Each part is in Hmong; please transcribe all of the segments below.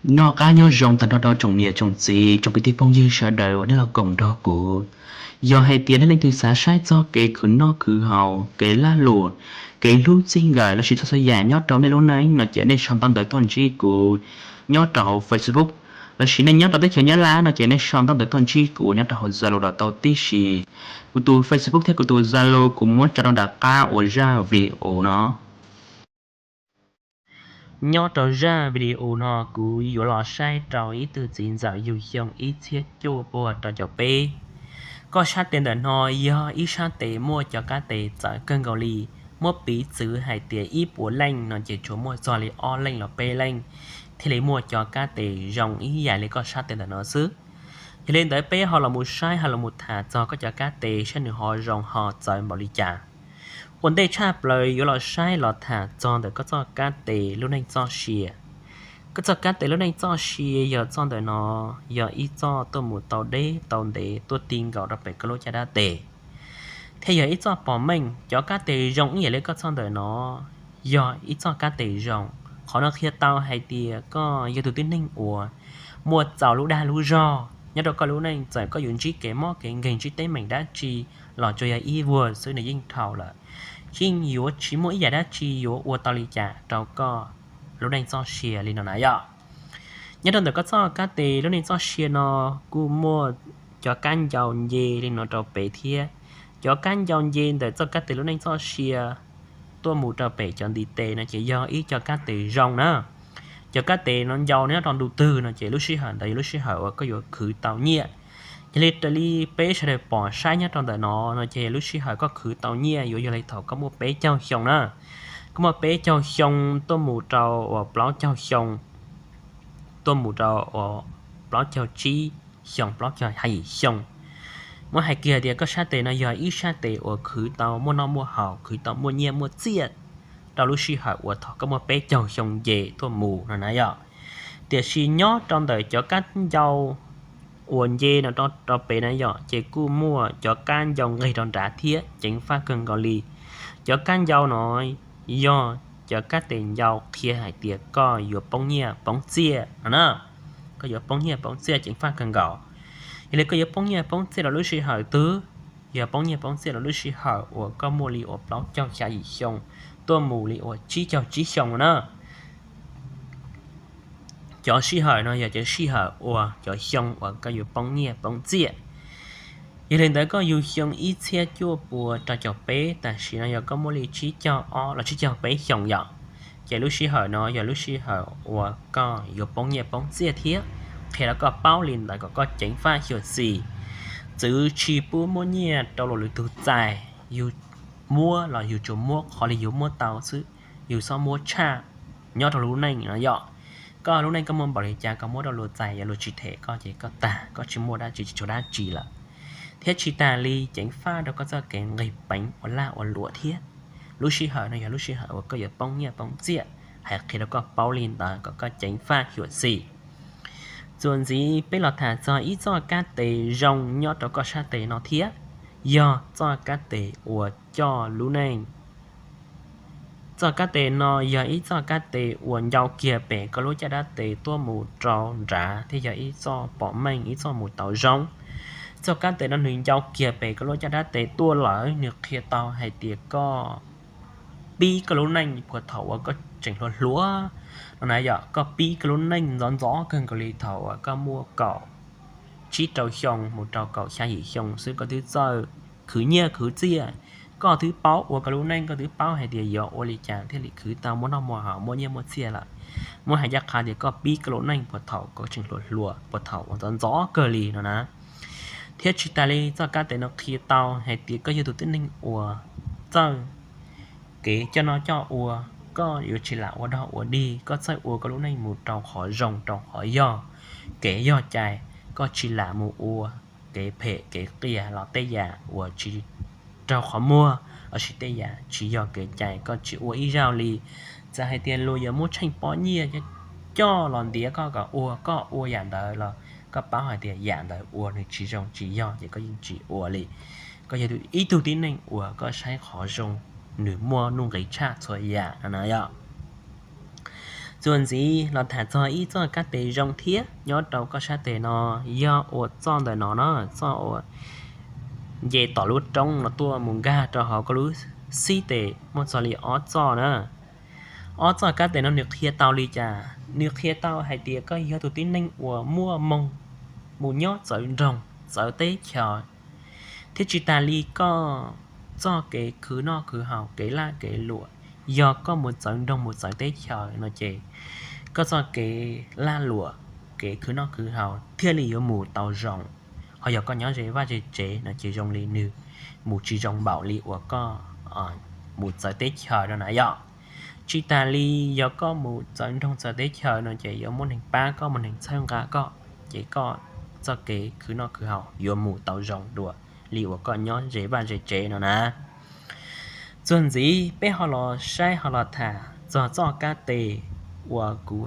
Noj qab nyob zoo tag nrho rau tsoom niam tsoom txiv tsoom kwv tij phooj ywg sawv daws uas nej los koom nrog kuv. Yog hais tias nej leej twg xav saib txog kev khwv noj khwv haus, kev lag luam, kev hlub txij nkawm lossis txhua txhua yam nyob rau nej lub neej no ces nej sau ntawv tuaj ntsib kuv nyob rau hauv Facebook, lossis nej nyob rau teb chaws Nyab Laj no ces nej sau ntawv tuaj ntsib kuv nyob rau hauv Zalo los tau tib si. Kuv tus Facebook thiab kuv tus Zalo kuv muab tso rau nram qab uas zaj video no. Nyob rau zaj video no kuv yuav los saib rau ib tug txiv ntxawm yug xyoo ib txhiab cuaj puas rau caum peb. Koj sab tes ntawm no yog ib sab tes muaj cov kab tes txawv kawg nkaus li, muab piv txwv hais tias ib puas leej no ces tsuas muaj txog li ob leej los peb leej thiaj li muaj cov kab tes zoo ib yam li koj sab tes ntawm no xwb. Yog li ntawd peb ho los mus saib ho los mus tham txog koj cov kab tes saib nws ho zoo ho txawv npaum li cas. Ua ntej tshaj plaws yuav los saib los tham txog ntawm koj txoj kab tes lub neej txoj sia. Koj txoj kab tes lub neej txoj sia yog txoj ntawm no, yog ib txoj tuaj mus tau deb tau ntev tuaj ti nkaus rau pem koj lub caj dab tes, thiab yog ib txoj pom meej. Cov kab tes zoo ib yam li koj txoj ntawm no yog ib txoj kab tes zoo. Qhov no qhia tau hais tias koj yog tus tib neeg uas muaj txaus lub dag lub zog nyob rau koj lub neej, txawm koj yuav ntsib kev mob kev nkeeg ntsib teeb meem dab tsi los tsuas yog ib vuag xwb nws yeej dhau lawm, yeej yuav tsis muaj ib yam dab tsi yuav ua tau li cas rau koj lub neej txoj sia li no na yom. Nyob rau ntawm koj txoj kab tes lub neej txoj sia no kuj muaj cov kab ncau nce li no rau pem thiab. Cov kab ncau nce ntawm txoj kab tes lub neej txoj sia tuaj mus rau pem cov ntiv tes no ces yog ib co kab tes zoo na. Cov kab tes no ncau nyob rau ntu twg no ces lub sij hawm ntawd yog lub sij hawm uas koj yuav khwv tau nyiaj. Yog li raws li peb sawv daws pom saib nyob rau ntawm no no ces lub sij hawm koj khwv tau nyiaj yuav yog li thaum koj muaj peb caug xyoo na. Koj muaj peb caug xyoo tuaj mus rau uas plaub caug xyoo, tuaj mus rau uas plaub caug tsib xyoo, plaub caug xya yim xyoo. Muab hais kiag tias koj sab tes no yog ib sab tes uas khwv tau muaj noj muaj haus, khwv tau muaj nyiaj muaj txiaj rau lub sij hawm uas thaum koj muaj peb caug xyoo nce tuaj mus no na yom. Tiam sis nyob rau ntawm cov kab ncau uas nce no rau pem na yom ces kuj muaj cov kab ncau nqis rau nrad thiab ceev faj kawg nkaus li. Cov kab ncau no yog cov kab tes ncau qhia hais tias koj yuav poob nyiaj poob txiaj no na. Koj yuav poob nyiaj poob txiaj ceev faj kawg nkaus. Yog li koj yuav poob nyiaj poob txiaj rau lub sij hawm twg? Yog poob nyiaj poob txiaj rau lub sij hawm uas koj muaj li uas plaub caug xya yim xyoo tuaj mus li uas tsib caug tsib xyoo no na. Cov sij hawm no yog cov sij hawm uas cov xyoo uas koj yuav poob nyiaj poob txiaj. Yog li ntawd koj yug xyoo ib txhiab cuaj puas rau caum peb, tam sim no yog koj muaj li tsib caug ob los tsib caug peb xyoo yom, ces lub sij hawm no yog lub sij hawm uas koj yuav poob nyiaj poob txiaj thiab. Qhia rau koj paub li ntawd kom koj ceev faj xyuam xim. Txwv tsis pub muab nyiaj rau luag lwm tus txais, yus muab los yus tsuas muab qhov li yus muab tau xwb, yus txhob muab tshaj nyob rau lub neej no yom. Koj lub neej koj muaj npaum li cas koj muab rau luag txais, yog luag tsis them koj ces koj tag, koj tsis muaj dab tsi, tsis tshuav dab tsi lawm. Thiab tsis tas li ceev faj rau koj txoj kev nqis peev ua laj ua luam thiab. Lub sij hawm no yog lub sij hawm uas koj yuav poob nyiaj poob txiaj, hais qhia rau koj paub li ntawd kom koj ceev faj xyuam xim. Txuas ntxiv peb los tham txog ib txoj kab tes zoo nyob rau koj sab tes no thiab, yog txoj kab tes uas coj lub neej. Txoj kab tes no yog ib txoj kab tes uas ncau kiag pem koj lub caj dab tes tuaj mus rau nrad thiab yog ib txoj pom meej, ib txoj mus tau zoo. Txoj kab tes no nws ncau kiag pem koj lub caj dab tes tuaj lawm, nws qhia tau hais tias koj pib koj lub neej puag thaum uas koj tseem hluas hluas no na yom, koj pib koj lub neej ntxov ntxov kawg nkaus li thaum uas koj muaj kaum tsib rau xyoo mus rau kaum xya yim xyoo xwb koj twb txawj khwv nyiaj khwv txiaj. Koj twb paub ua koj lub neej, koj twb paub hais tias yuav ua li cas thiaj li khwv tau muaj noj muaj haus muaj nyiaj muaj txiaj lawm. Muab hais ncaj qha tias koj pib koj lub neej puag thaum koj tseem hluas hluas, puag thaum uas ntxov ntxov kawg li no na. Thiab tsis tas li txoj kab tes no qhia tau hais tias koj yog tus tib neeg uas txawj kev coj noj coj ua, koj yuav tsis lam ua dog ua dig, koj txawj ua koj lub neej mus rau qhov zoo rau qhov yog kev yog cai, koj tsis lam mus ua kev phem kev qias los tej yam uas tsis raug qhov muag, lossis tej yam tsis yog kev cai koj tsis ua ib zaug li. Txawm hais tias luag yuav muab tsheej pob nyiaj coj los ntiav koj kom ua, koj ua yam ntawd los koj paub hais tias yam ntawd ua nws tsis zoo tsis yog ces koj yeej tsis ua li. Koj yog ib tug tib neeg uas koj saib qhov zoo nws muaj nuj nqis tshaj txhua yam no na yom. Tuaj ntxiv los tham txog ib txoj kab tes zoo thiab nyob rau koj sab tes no, yog ua txoj ntawm no na, txoj uas nce tom lub roob no tuaj mus nkag rau hauv koj lub xib tes muaj txog li ob txoj na. Ob txoj kab tes no nws qhia tau li cas? Nws qhia tau hais tias koj yog tus tib neeg uas muaj moo mus nyob txawv nroog txawv teb chaws, thiab tsis tas li koj txoj kev khwv noj khwv haus, kev laj kev luam, yog koj mus txawv nroog mus txawv teb chaws no ces koj txoj kev laj luam, kev khwv noj khwv haus thiaj li yuav mus tau zoo. Ho yog koj nyob ze vaj ze tsev no ces zoo li nws mus tsis zoo npaum li uas koj mus txawv teb chaws no na yom. Tsis tas li, yog koj mus txawv nroog txawv teb chaws no ces yuav muaj neeg pab koj, muaj neeg txhawb nqa koj, ces koj txoj kev khwv noj khwv haus yuav mus tau zoo dua li uas koj nyob ze vaj ze tsev no na. Txuas ntxiv peb ho los saib ho los tham txog txoj kab tes uas kuv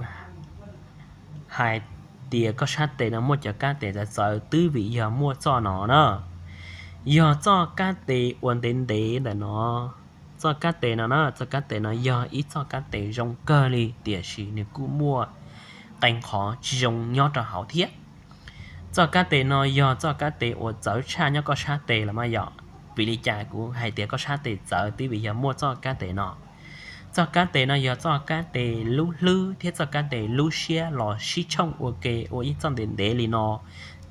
hais tias koj sab tes no muaj cov kab tes txawv txawv twb vim yog muaj txoj no na. Yog txoj kab tes uas ntev ntev ntawm no. Txoj kab tes no na, txoj kab tes no yog ib txoj kab tes zoo kawg li, tiam sis nws kuj muaj qee qhov tsis zoo nyob rau hauv thiab. Txoj kab tes no yog txoj kab tes uas txawv tshaj nyob koj sab tes los mas yom. Vim li cas kuv hais tias koj sab tes txawv? Twb vim yog muaj txoj kab tes no. Txoj kab tes no yog txoj kab tes lub hlwb thiab txoj kab tes lub siab los sib tshooj ua ke ua ib txoj ntev ntev li no,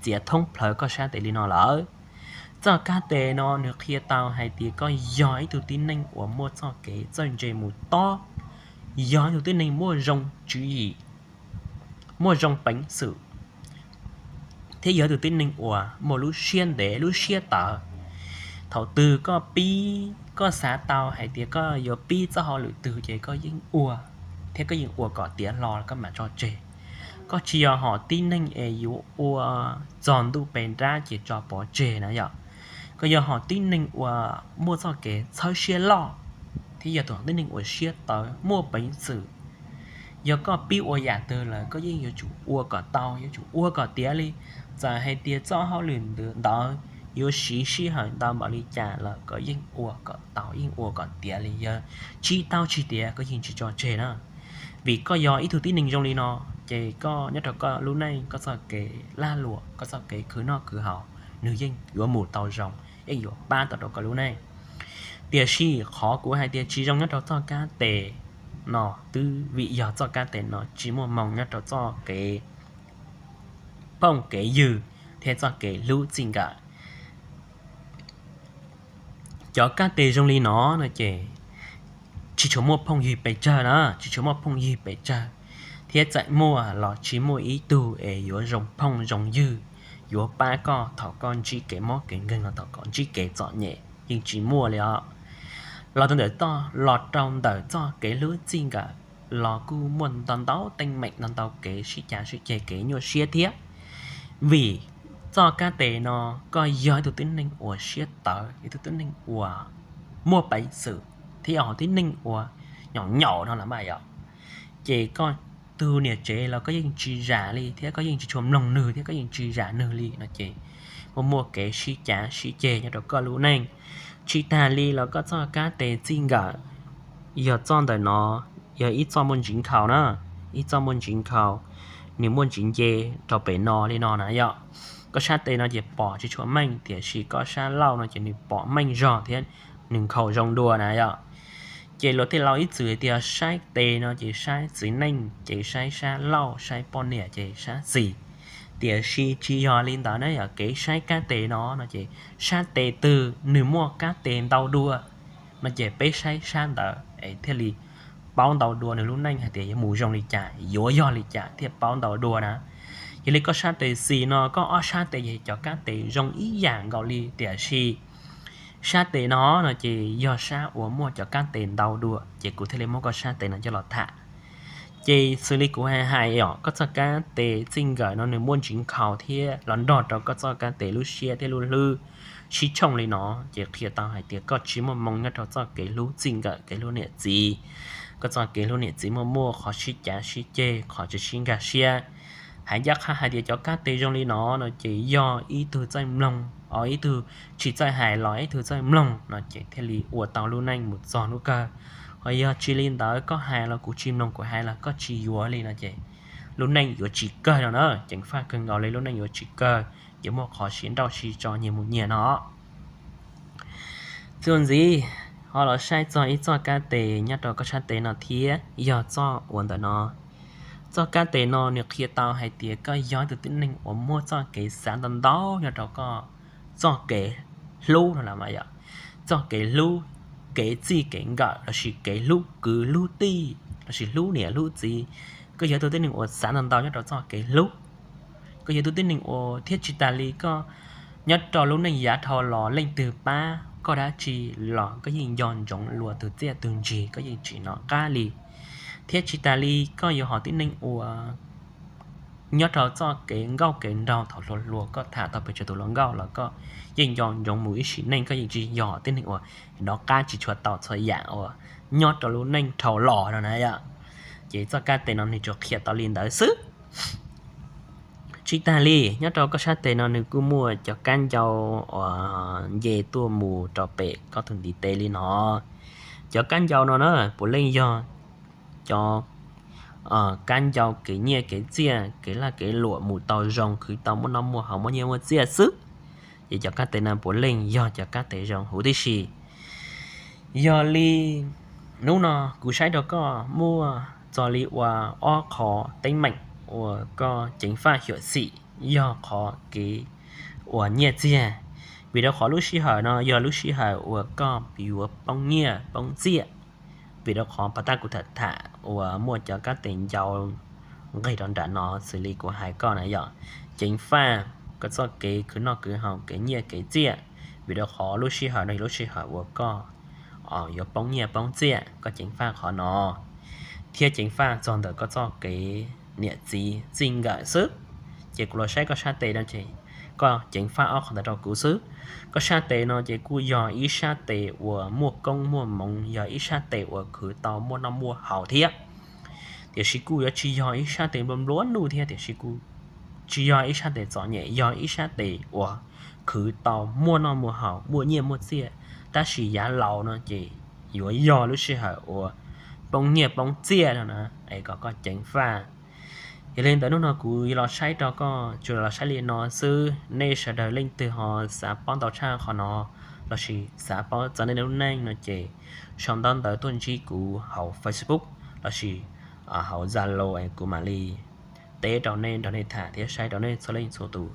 txiav thoob plawg koj sab tes li no lawm. Txoj kab tes no nws qhia tau hais tias koj yog ib tug tib neeg uas muaj txoj kev txawj ntse mus tob, yog ib tug tib neeg muaj zoo tswv yim, muaj zoo peev xwm, thiab yog ib tug tib neeg uas muaj lub siab ntev lub siab tawv. Thaum twg koj pib, koj xav tau hais tias koj yuav pib txoj hauj lwm twg ces koj yeej ua, thiab koj yeej ua kom tiav hlo koj mam tso tseg. Koj tsis yog hom tib neeg es yuav ua txog ntuj pes nrab ces tso pov tseg na yom. Koj yog hom tib neeg uas muaj txoj kev txhawb siab loj, thiab yog tus tib neeg uas siab tawv muaj peev xwm. Yog koj pib ua yam twg lawm koj yeej yuav tsum ua kom tau, yuav tsum ua kom tiav li. Txawm hais tias txoj hauj lwm ntawd yuav siv sij hawm ntau npaum li cas los koj yeej ua kom tau, yeej ua kom tiav li. Yog tsis tau tsis tiav koj yeej tsis tso tseg na. Vim koj yog ib tug tib neeg zoo li no, ces koj nyob rau koj lub neej, koj txoj kev lag luam, koj txoj kev khwv noj khwv haus, nws yeej yuav mus tau zoo, yeej yuav pab tau rau koj lub neej. Tiam sis qhov kuv hais tias tsis zoo nyob rau txoj kab tes no twb vim yog txoj kab tes no tsis muaj moo nyob rau txoj kev phooj kev ywg thiab txoj kev hlub txij nkawm. Cov kab tes zoo li no no ces tsis tshua muaj phooj ywg pes tsawg na, tsis tshua muaj phooj ywg pes tsawg, thiab txawm muaj los tsis muaj ib tug es yuav zoo phooj zoo ywg, yuav pab koj thaum koj ntsib kev mob kev nkeeg los thaum koj ntsib kev txom nyem yeej tsis muaj li os. Los rau ntawm toj, los rau ntawm txoj kev hlub txij nkawm los kuj muaj ntau ntau teeb meem, ntau ntau kev sib cav sib ceg, kev nyuaj siab thiab. Vim txoj kab tes no koj yog ib tug tib neeg uas siab tawv, ib tug tib neeg uas muaj peev xwm, thiab yog tib neeg uas nyaum nyaum no los mas yom, ces koj tus niam tsev los koj yeej tsis zam li thiab koj yeej tsis tshua mloog nws thiab koj yeej tsis zam nws li no ces muaj muaj kev sib cav sib ceg nyob rau koj lub neej. Tsis tas li los koj txoj kab tes txij nkawm, yog txoj ntawm no, yog ib txoj muaj ntsis nkhaus na, ib txoj muaj ntsis nkhaus, nws muaj ntsis nce rau pem no li no na yom. Koj sab tes no ces pom tsis tshua meej, tiam sis koj sab laug no ces nws pom meej zog thiab nws nkhaus zoo dua na yom. Ces luag tej laus ib txwm hais tias saib tes no ces saib txiv neej, ces saib sab laug, saib poj niam ces sab xis. Tiam sis tsis yog li ntawd na yom, kev saib kab tes no no ces sab tes twg nws muaj kab tes ntau dua no ces peb saib sab ntawd es thiaj li paub ntau dua nws lub neej hais tias yuav mus zoo li cas, yuav yog li cas thiaj paub ntau dua na. Yog li koj sab tes xis no, koj ob sab tes ces cov kab tes zoo ib yam nkaus li, tiam sis sab tes no no ces yog sab uas muaj cov kab tes ntau dua, ces kuv thiaj li muab koj sab tes no coj los tham. Ces xws li kuv hais hais os, koj txoj kab tes txij nkawm no nws muaj ntsis nkhaus thiab los nrog rau koj txoj kab tes lub siab thiab lub hlwb sib tshooj li no, ces qhia tau hais tias koj tsis muaj moo nyob rau txoj kev hlub txij nkawm, kev hlub niam txiv. Koj txoj kev hlub niam txiv muaj muaj qhov sib cav sib ceg, qhov tsis sib nkag siab. Hais ncaj qha hais tias cov kab tes zoo li no no ces yog ib tug txawj mloog, o ib tug tsis txawj hais los ib tug txawj mloog no ces thiaj li ua tau lub neej mus txog hnub kawg, Ho yog tsis li ntawd koj hais los kuv tsis mloog, kuv hais los koj tsis yuav li no ces lub neej yuav tsis kawg no na. Ceev faj kawg nkaus li, lub neej yuav tsis kawg, yuav muaj qhov sib nrauj sib tso nyias mus nyias no. Txuas ntxiv, ho los saib txog ib txoj kab tes nyob rau koj sab tes no thiab, yog txoj uas ntawm no. Txoj kab tes no nws qhia tau hais tias koj yog ib tug tib neeg uas muaj txoj kev xav ntau ntau nyob rau koj txoj kev hlub no los mas yog txoj kev hlub, kev txij kev nkawm lossis kev hlub kwv hlub tij lossis hlub niam hlub txiv. Koj yog ib tug tib neeg uas xav ntau ntau nyob rau txoj kev hlub. Koj yog ib tug tib neeg uas thiab tsis tas li koj nyob rau lub neej yav dhau los leej twg pab koj dab tsi los koj yeej nco ntsoov luag tus txiaj tus ntsig, koj yeej tsis hnov qab li. Thiab tsis tas li koj yuav hom tib neeg uas nyob rau txoj kev nkauj kev nraug thaum hluas hluas koj tham tau pes tsawg tus hluas nkauj los koj yeej nco ntsoov mus ib sim neej, koj yeej tsis yog tib neeg uas hnov qab tsis tshua tau txhua yam uas nyob rau lub neej dhau los no na yom. Ces txoj kab tes no nws tsuas qhia tau li ntawd xwb. Tsis tas li nyob rau koj sab tes no nws kuj muaj cov kab ncau uas nce tuaj mus rau pem koj tus ntiv tes li no. Cov kab ncau no na puav leej yog cov kab ncau kev nyiaj kev txiaj, kev laj kev luam mus tau zoo, khwv tau muaj noj muaj haus, muaj nyiaj muaj txiaj xwb. Ces cov kab tes no puav leej yog cov kab tes zoo huv tib si. Yog li hnub no kuv saib rau koj muaj txog li uas ob qhov teeb meem uas koj ceev faj xyuam xim yog qhov kev uas nyiaj txiag. Vim rau qhov lub sij hawm no yog lub sij hawm uas koj yuav poob nyiaj poob txiaj. Vim rau qhov pas tag kuv tham tham uas muaj cov kab tes ncau nqis rau nram no xws li kuv hais koj na yom, ceev faj koj txoj kev khwv noj khwv haus, kev nyiaj kev txiaj. Vim rau qhov lub sij hawm no yog lub sij hawm uas koj yuav poob nyiaj poob txiaj, koj ceev faj qhov no thiab ceev faj txog ntawm koj txoj kev niam txiv txij nkawm xwb. Ces kuv los saib koj sab tes no ces koj ceev faj ob qhov ntawd rau kuv xwb. Koj sab tes no ces kuj yog ib sab tes uas muaj koob muaj hmoov, yog ib sab tes uas khwv tau muaj noj muaj haus thiab. Tiam sis kuj yuav tsis yog ib sab tes nplua nplua nuj thiab, tiam sis kuj tsis yog ib sab tes txom nyem, yog ib sab tes uas khwv tau muaj noj muaj haus, muaj nyiaj muaj txiaj. Tab sis yav laus no ces yuav yog lub sij hawm uas poob nyiaj poob txiaj no na, es kom koj ceev faj. Yog li ntawd hnub no kuv los saib rau koj tsuas los saib li no xwb. Nej sawv daws leej twg ho xav paub ntau tshaj qhov no lossis xav paub txog nej lub neej no ces sau ntawv ntawd tuaj ntsib kuv hauv Facebook lossis hauv Zalo es kuv mam li teb rau nej, nrog nej tham thiab saib rau nej txhua leej txhua tus.